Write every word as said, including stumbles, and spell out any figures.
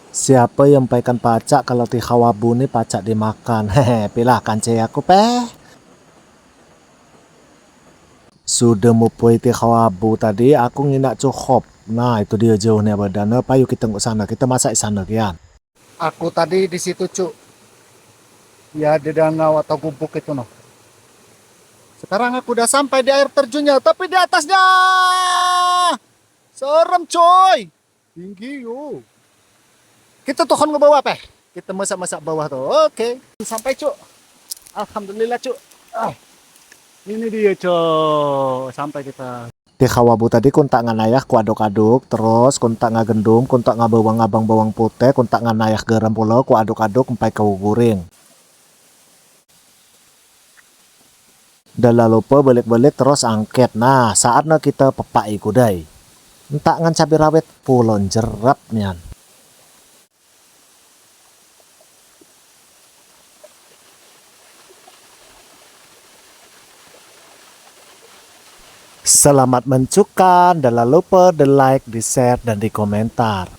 Siapa yang empaikan pacak kalau tikhau abu ni pacak dimakan? Hehe, pilah kance aku peh. Sudah mupui tikhau abu tadi, aku nginak cuhop. Nah, itu dia jauh ni badan. Nah, payu kita nguk sana, kita masak di sana kian. Aku tadi di situ, Cuk. Ya, di dangau atau gubuk itu, noh. Sekarang aku udah sampai di air terjunnya, tapi di atasnya serem, coy. Tinggi, yo. Kita tuhon ke bawah, peh. Kita masak-masak bawah tu. Oke. Sampai, Cuk. Alhamdulillah, Cuk. Ah. Ini dia, Cuk. Sampai kita. Tikhau abu tadi kuntak ngan ayah kuaduk-aduk, terus kuntak ngan gendum, kuntak ngan bawang abang, bawang putih, kuntak ngan ayah garam pula kuaduk-aduk empai ku guring. Dah lalu pe belik-belik terus angket. Nah, saatnya kita pepak iku dai. Entak ngan cabai rawit pula jerap nian. Selamat mencukan, dah lalu pe di like, di share, dan di komentar.